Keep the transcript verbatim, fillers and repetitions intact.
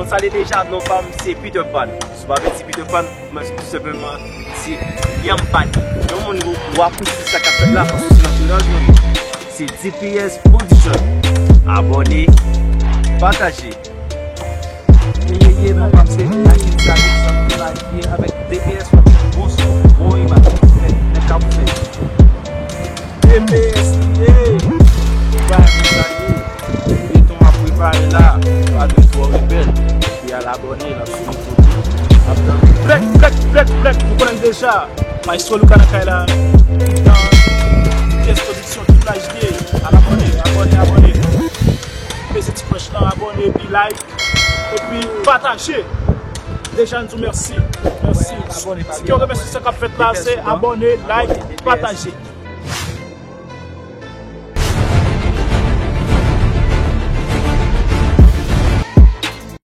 Salye deja, non pa m se Peter Pan. Si w pa vle di Peter Pan, men se tou senpleman se Yanm Pan. Yon moun w apresye sa k ap fèt la, paske se nan tounaj mwen. Se D P S Production. Abòne, pataje. Ye, ye, ye, non pa m se Akil Sadik, sa m travay avèk D P S, fòk yon bon son, bon imaj, men, men k ap fèt. D P S li ye. Bagay konsa ye. Beton ap prepare la. Pa dwe twò rebèl. Epi al abòne, l ap swiv nou tou. Ap tann. Blèk, blèk, blèk, blèk. Ou konnen deja. Maestro Luka nan kay la. Nan pyès pwodiksyon Full H D. Al abòne, abòne, abòne. Peze ti flèch lan, abòne, epi like, epi pataje. Deja n di w mèsi. Mèsi. Si ke w renmen sa k ap fèt la, se abòne, like, pataje.